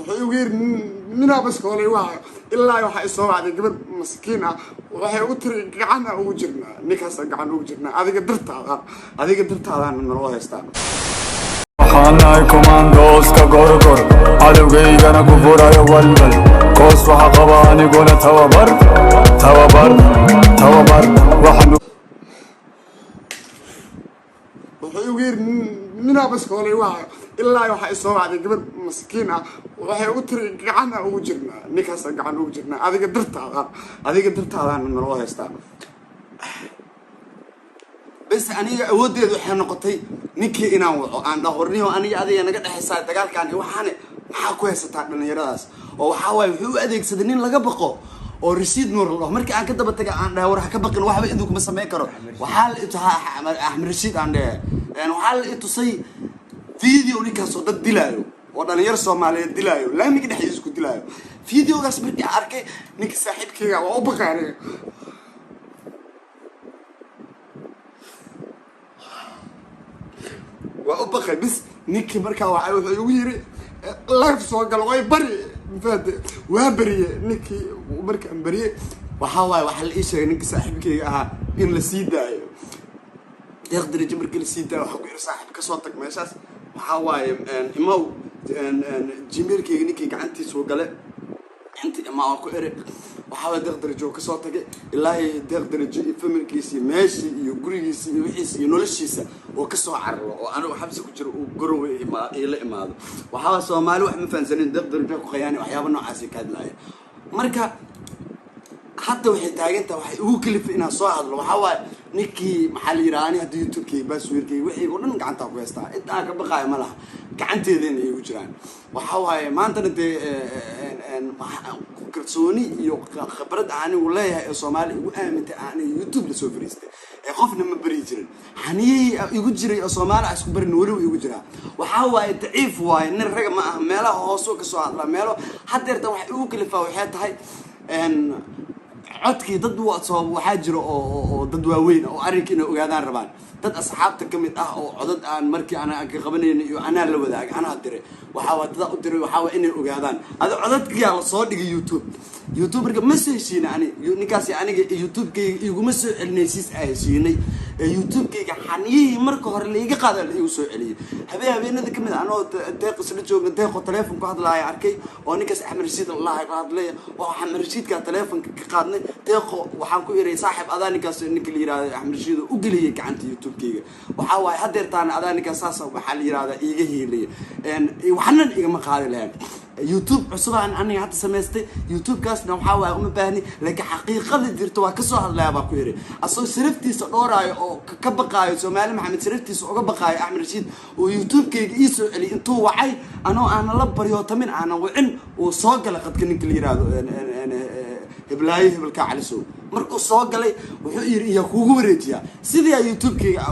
Wuxuu igu yiri ninaa baskoolay waa ilaa waxaa isoo wacday gabadh maskiin ah. Waxay ugu tiri gacana ugu jirnaa ninkaasa, gacan ugu jirnaa adiga dartaada, adiga dartaadaana naloo haystaa. Waxaan nahay komandooska Gorgor, cadowgaygana ku furayo walwal koos. Waxa qaba aniguna tababar, tababar, tababar waxaan Wuxuu igu yiri ninaa baskoolay waa ilaa waxaa isoo wacday gabadh maskiin ah. Waxay ugu tiri gacana ugu jirnaa ninkaasa, gacan ugu jirnaa adiga dartaada, adiga dartaadaana naloo haystaa. Bes, aniga awooddeedu waxay noqotay ninkii inaan waco, aan dhaho: "Warniyo, aniga adiga naga dhexaysaa dagaalkan iyo waxaane, maxaa ku haysataa dhallinyaradaas?" Oo waxaa waaye wuxuu u adeegsaday nin laga baqo oo Rashiid Nuur la dhaho. Markii aan ka daba taga, aan dhahay: "War, ha ka baqin, waxba idinku kuma samayn karo." Waxaa la ituhaa Axmed Rashiid aan dhehe. Waxaa la itusay video ninkaas oo dad dilaayo, oo dhalinyaro Soomaaliyeed dilaayo, laamiga dhexdiisa ku dilaayo. Videogaas markii aan arkay, ninka saaxiibkeyga waa u baqay aniga. Waa u baqay. Bis, ninkii markaa waxa wuxuu igu yiri live soo galo, way bari mafahante. Waa beriye ninkii. Markaan beriye, waxaa waaye waxaa la ii sheegay ninka saaxiibkeyga ahaa in la sii daayo, Deeq Darajo. Markii la sii daayo, waxaa ku yiri: "Saaxiib, kasoo tag meeshaas." Waxaa waaye imow Gmailkeyga ninkii gacantiisuu gale inta imaa waa ku ere. Waxaa waay Deeq Darajo oo kasoo tagay. Ilaahay Deeq Darajo iyo familkiisa iyo meeshii iyo gurigiisa iyo wixiisa iyo noloshiisa oo kasoo cararo, oo anigu xabsi ku jiro uu Garowe iila imaado. Waxaa waay Soomaali wax ma fahansanin. Deeq Darajo ku khayaani, waxyaaba noocaasi ka hadlaaya. Marka hadda waxay taagantaha, waxay igu kalifay inaan soo hadlo, waxaa waaye ninkii, maxaa la yidhaha, ani hadda YouTube-kayga, passwordkayga, wixii oo dhan gacantaa ku haystaa. Inta aan ka baqaayo ma laha, gacanteedana igu jiraan. Waxaa waaye maantana dee kalsooni iyo khibrad anigu leeyahay ee Soomaali igu aamintay, aniga YouTube lasoo fariistay ee qofna ma beri jirin. Xaniyihii igu jiray oo Soomaali aan isku barin weliba igu jiraa. Waxaa waaye daciif waaye, nin raga ma aha, meelaha hoosoo kasoo hadlaa meelo. Haddeertan waxay igu kalifaa waxay tahay codkii dad soo waxaa jira oo dad waaweyn oo arrinka inay ogaadaan rabaan, dad asxaabta ka mid ah oo codad aan markii ana ka qabanayna iyo anaa la wadaagay, anaa diray. Waxaa waa dadaa u diray, waxaa waa inay ogaadaan. Adi codadkiyaa la soo dhigay YouTube. YouTube marka ma soo heshiina ani ninkaasi, aniga YouTube-kayga iguma soo celinay heshiis aa heshiinay ee YouTube-kayga xaniyihii marka hore laiga qaada la igu soo celiyey. Habeenada kamid a anoo Deeq isla joogna, Deeqoo teleefon ku hadlaaya arkay oo ninkaas Axmed Rashiid allah ka hadlaya, oo Axmed Rashiidkaa teleefonka ka qaadnay. Deeqo waxaan ku iray: "Saaxib, adaa ninkaas, ninka la yirahdo Axmed Rashiid oo u geliyay gacanta YouTube-kayga. Waxaa waaye haddeertaana adaa ninkaas saas, waxaa la yirahdaa, iiga hiilaya, waxnan igama qaadi lahayn. YouTube cusub aan aniga hadda samaystay, YouTube-kaasna waxaa waaye uma baahni, laakiin xaqiiqada jirta waa kasoo hadlaya," baa ku yidhi, asagoo sharaftiisa dhooraayo oo ka baqaayo Soomaali Maxamed, sharaftiisa uga baqaayo Axmed Rashiid oo YouTube-kayga ii soo celiyay. Intuu wacay anoo aanan la baryootamin, aanan wicin, uu soo galay qadka ninka la yiraahdo Heblaayo Hebelkaa Calisow. Markuu soo galay wuxuu yidhi: "Iyaa kuugu wareejiyaa?" Sidii aa YouTube-kayga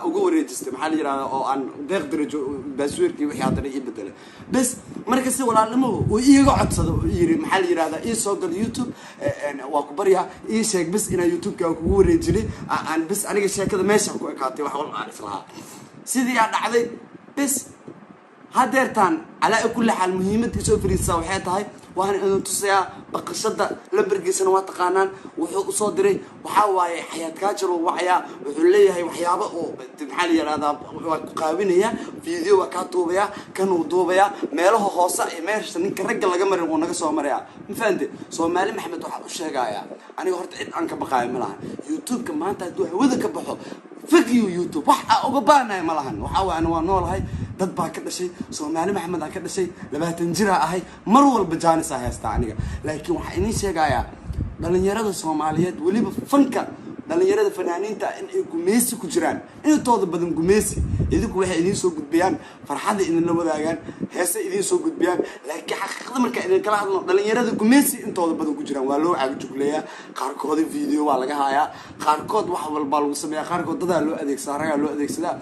ugu wareejistay, maxaa la yirahdaa, oo aan Deeq Darajo passwordkii wixii haddana ii bedelay. Bes, marka si walaalnimo uu iiga codsado, uu yidhi, maxaa la yirahdaa, "Ii soo gal YouTube, waa ku baryaa, ii sheeg bes inaa YouTube-ka kugu wareejinay." Aan bes aniga sheekada meesha ku ekaatay, wax walba aan islahaa sidii aa dhacday. Bes, hadeertaan calaa kulli xaal muhiimadda isoo fariisaa waxay tahay waana idin tusayaa baqashada. Lambarkiisana waa taqaanaan. Wuxuu usoo diray, waxaa waaye Xayaat Kaajar uu wacayaa. Wuxuu leeyahay waxyaabo oo, maxaa la yirahdaa, waa ku qaawinaya, video waa kaa duubayaa, kanuu duubayaa, meelaha hoose iyo meesha ninka ragga laga marin wuu naga soo marayaa. Ma fahamte? Soomaali Maxamed waxaa u sheegayaa, aniga horta cid aan ka baqaayo ma lahan. YouTube-ka maanta hadduu hawada ka baxo, fuck you YouTube, wax aa uga baanayo ma lahan. Waxaa waay ana waa noolahay, dad baa ka dhashay, Soomaali Maxamed aan ka dhashay, 20 jiraa ahay, mar walba jaanis aa haystaa aniga. Laakiin waxaa idiin sheegayaa dhalinyarada Soomaaliyeed, weliba fanka, dhalinyarada fanaaniinta, in ay gumeysi ku jiraan intooda badan. Gumeysi idinku waxay idiin soo gudbiyaan, farxadda idinla wadaagaan, heese idiin soo gudbiyaan, laakiin xaqiiqada markaa idin kala hadlo, dhalinyarada gumeysi intooda badan ku jiraan. Waa loo caagajugleeyaa qaarkooda, video waa laga hayaa qaarkood, wax walbaa lagu sameeyaa qaarkood, dadaa loo adeegsadaa, ragaa loo adeegsadaa.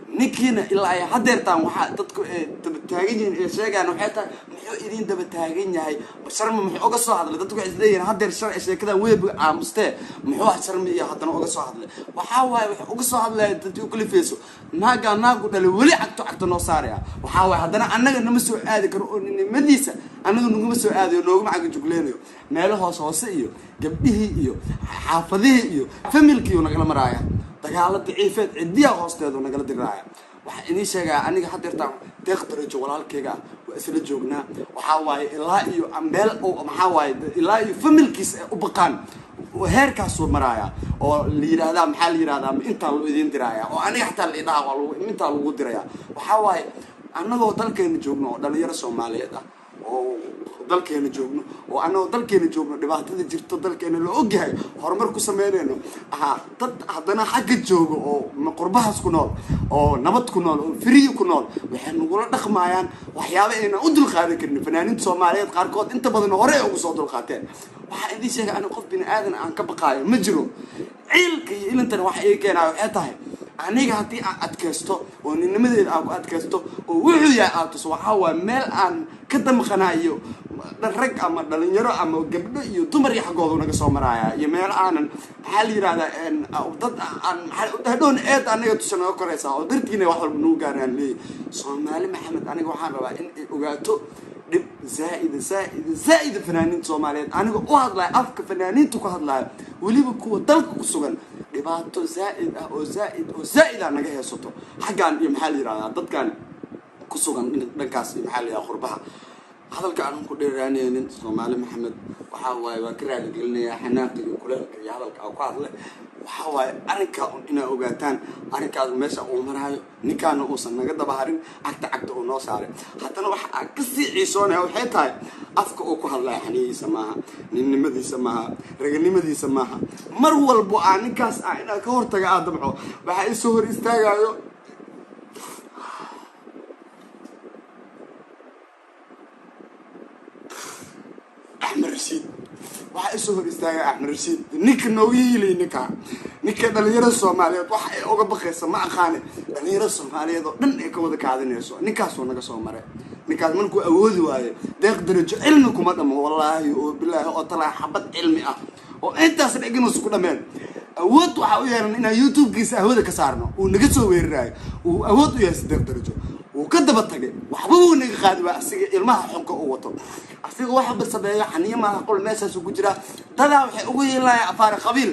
Ninkiina ilaa ay hadeertaan waxaa dadku ay daba taagan yihiin ee sheegaan waxay tahay, muxuu idin daba taagan yahay Sharma? Muxuu uga soo hadlay? Dadku waxay isleeyihiin hadeer sharci sheekadan weeb aamustee, muxuu Sharma iyo haddana uga soo hadlay? Waxaa waaye wuxuu uga soo hadlaya dadkii u kalifeyso naagaa naagu dhalay weli cagto cagto noo saaraya. Waxaa waaye haddana annaga nama soo aadi karo oo nimadiisa annaga naguma soo aadayo, nooguma caga jugleynayo. Meelo hoose hoose iyo gabdhihii iyo xaafadihii iyo familkiiyu nagala maraaya, dagaalo daciifeed cidiya hoosteedu nagala diraaya. Waxaa idiin sheegaya aniga hadeertaan Deeq Darajo walaalkayga ah waa isla joognaa. Waxaa waaye ilaa iyo meel oo maxaa waaye ilaa iyo familkiisa ay u baqaan heerkaasuu maraaya oo la yidhaahdaa, maxaa la yidhahdaa, intaa loo idiin diraaya oo aniga xataa la idhaha waa lagu intaa lagu diraya. Waxaa waaye annagoo dalkeena joogno oo dhalinyaro Soomaaliyeed ah oo dalkeena joogno oo annagoo dalkeena joogno, dhibaatada jirto dalkeena la ogyahay, horumar ku sameynayno aha, dad haddana xagga joogo oo qurbahaas ku nool oo nabad ku nool oo free ku nool waxay nagula dhaqmayaan waxyaaba aynan u dulqaadan karin. Fanaaniinta Soomaaliyeed qaarkood inta badan hore ay ugu soo dulqaateen. Waxaa idiin sheegay aniga qof bini aadan aan ka baqaayo ma jiro. Ciilka iyo ilintana waxa ii keenaya waxay tahay, aniga haddii aan adkaysto oo ninnimadeeda aan ku adkaysto oo wuxuu yahay aad tuso, waxaa waaye meel aan ka damqanayo rag ama dhalinyaro ama gabdho iyo dumar iyo xaggoodu naga soo maraaya iyo meel aanan, maxaa la yidhahdaa, dad aan hadhown eed anaga tusha naga koraysaa oo dartiina wax walba nagu gaaraan leeyahy. Soomaali Maxamed, aniga waxaan rabaa in ay ogaato dhib zaa'ida zaa'ida zaa'ida fanaaniinta Soomaaliyeed, aniga u hadlayo afka fanaaniinta ku hadlayo, weliba kuwa dalka ku sugan, dhibaato zaa'id ah oo zaa'id oo zaa'id ah naga heesato xaggan iyo, maxaa la yidhahdaa, dadkan ku sugan dhankaas iyo, maxaa la yidhahdaa, qurbaha. Hadalka aanan ku dheeraanaynin, Soomaali Maxamed, waxaa waaye waan ka raaligelinayaa xanaaqa iyo kuleelka iyo hadalka aan ku hadlay. Waxaa waaye arrinkaa un inaa ogaataan arrinkaas meesha uu maraayo, ninkaana uusan naga daba harin, cagta cagta uu noo saaray. Haddana waxa aan kasii ciisoonaya waxay tahay afka uu ku hadlaya xaniyihiisa maaha, ninnimadiisa maaha, raganimadiisa maaha. Mar walbo aan ninkaas ah inaan ka hortaga aad damco, waxaa isoo hor istaagayo Axmed Rashiid. Waxaa isoo hor istaagay Axmed Rashiid, ninka nooga hiilay, ninka dhalinyarada Soomaaliyeed waxa ay uga baqaysa ma aqaane, dhalinyarada Soomaaliyeed oo dhan ay ka wada kaadinayso. Ninkaasuu naga soo maray. Ninkaas markuu awoodi waayo Deeq Darajo cilmi kuma dhamo, wallaahi oo bilaahi oo talaa xabad cilmi ah oo intaas dhiginuusa ku dhameen. Awood waxaa u yeelan inaan YouTube-kiisa hawada ka saarno uu naga soo weeraraayo. Uu awood u yeesay Deeq Darajo, wuu ka daba tagay, waxba wuu naga qaadi waa asiga ilmaha xunka uu wato. Asiga waxba sameeyo xaniyo maaha, qol meeshaasuu ku jiraa. Dadaa waxay ugu yeelanayaan afaare qabiil.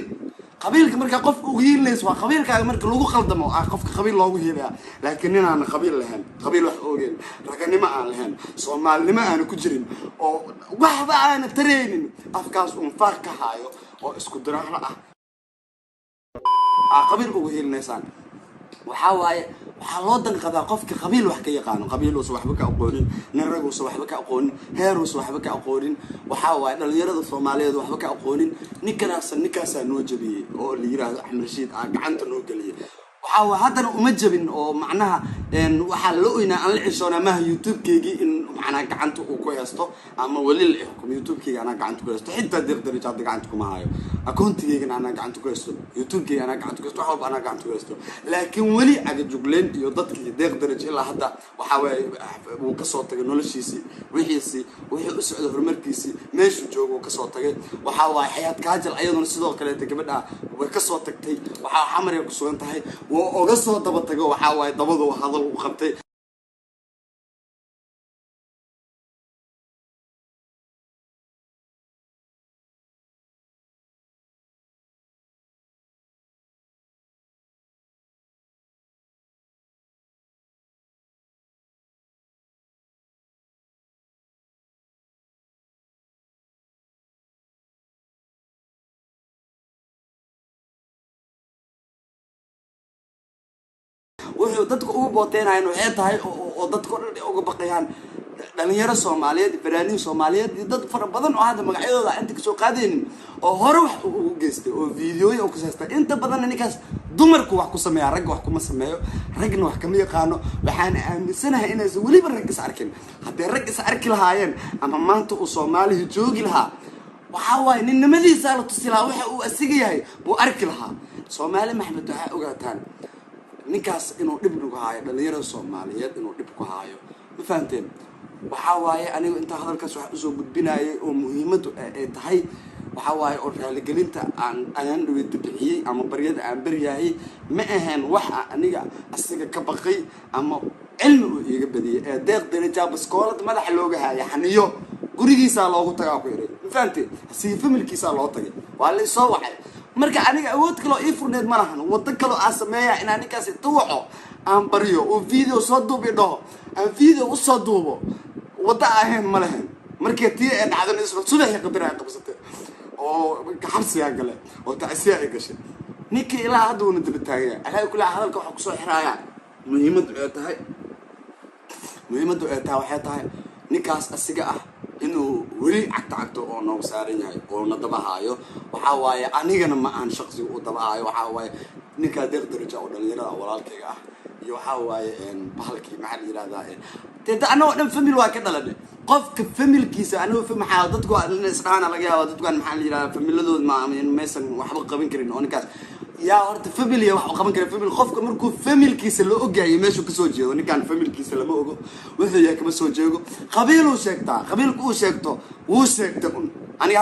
Qabiilka markaa qofka ugu hiilinayso waa qabiilkaaga marka lagu qaldamo ah qofka qabiil loogu hiilaya. Laakiin nin aan qabiil lahayn, qabiil wax ogeyn, raganimo aan lahayn, Soomaalinimo aana ku jirin oo waxba aana taraynin, afkaas uun faaq ka haayo oo isku diraaro ah aa qabiil ugu hiilinaysaan. Waxaa waaye waxaa loo danqadaa qofka qabiil wax ka yaqaano. Qabiil uusan waxba ka aqoonin, nin rag uusan waxba ka aqoonin, heer uusan waxba ka aqoonin, waxaa waaye dhalinyarada Soomaaliyeed waxba ka aqoonin. Ninkaasaa noo jabiyey oo la yiraahdo Axmed Rashiid aa gacanta noo geliyey. Waxaa waaye haddana uma jabin oo macnaha waxaa la oynaa aan la xishoonaa maaha YouTube-keygii in macnaha gacanta uu ku haysto ama weli la xukumo. YouTube-keyga anaa gacanta ku haysto, xitaa Deeq Darajo hadda gacanta kuma hayo. Akoontigeygana anaa gacanta ku haysto, YouTube-keyga anaa gacanta ku haysto, wax walba anaa gacanta ku haysto. Laakiin weli cagajugleyn iyo dadkii Deeq Darajo ilaa hadda waxaa waaye wuu kasoo tagay noloshiisii, wixiisii, wuxuu u socday, horumarkiisii, meeshuu joogo wuu kasoo tagay. Waxaa waaye Xayaat Kaajal ayaduna sidoo kaleeta gabadha way kasoo tagtay, waxaa Xamaray ku sugan tahay. Wuu oga soo daba tago, waxaa waaye dabadu hadal u qabtay. Wuxuu dadka ugu booteynayan waxay tahay oo dadka o dhan ay uga baqayaan dhalinyaro Soomaaliyeed, fanaaniin Soomaaliyeed iyo dad fara badan oo hadda magacyadooda inta kasoo qaadaynin oo hore wax ugu geystay oo videoya u kasaystay. Inta badanna ninkaas dumarku wax ku sameeya, ragga wax kuma sameeyo, ragna wax kama yaqaano. Waxaan aaminsanahay inaysan weliba rag is arkin. Hadday rag is arki lahaayeen ama maanta uu Soomaaliya joogi lahaa, waxaa waaye ninnimadiisaa la tusi lahaa, waxa uu asiga yahay buu arki lahaa. Soomaali Maxmed, waxaa ogaataan Ninkaas inuu dhib nagu haayo, dhalinyarada Soomaaliyeed inuu dhib ku haayo, ma fahanteen? Waxaa waaye, anigu intaa hadalkaas wax usoo gudbinayay oo muhiimaddu ay tahay, waxaa waaye oo raaligelinta aan ayaan dhaweeta bixiyey ama baryada aan baryaayay ma ahayn waxa aniga asiga ka baqay ama cilmi uu iiga badiyay. Ee Deeq Darajaa baskoolad madaxa looga haaya, xaniyo gurigiisaa loogu tagaa ku yidhi, ma fahanteen? Asiga familkiisaa loo tagay, waa la isoo wacay. Marka aniga awood kaloo ii furneed ma lahan, waddo kaloo aan sameeya inaan ninkaas inta waco aan baryo oo video soo duubi dhaho, aan video usoo duubo, waddo ahayn ma lahayn. Markii tii ay dhacdan, isla subaxii qadar ay qabsatay oo xabsigaa gale oo tacsiya ay gashay. Ninkii ilaa hadda uuna daba taagaya. Alaa kulli, hadalka waxaa kusoo xiraaya, muhiimaddu ay tahay waxay tahay ninkaas asiga ah inuu weli cagta cagto oo noogu saaran yahay oo na daba haayo. Waxaa waaye, anigana ma ahan shaqsiga uu daba haayo. Waxaa waaye ninkaa Deeq Daraja oo dhalinyarada walaalkayga ah iyo waxaa waaye bahalkii, maxaa la yihahdaa dee, anagoo dhan family waa ka dhalanay. Qofka familkiisa anigo maxaa dadku isdhaana laga yaaba, dadkan maxaa la yihahdaa, familadood ma maysan waxba qaban karin oo ninkaas yaa horta family wax u qaban kara. Family, qofka markuu familkiisa la ogyahay meeshuu kasoo jeedo, ninkaan familkiisa lama ogo, wuxuu yahay kama soo jeego. Qabiiluu sheegtaa, qabiilka uu sheegto wuu sheegta un aniga.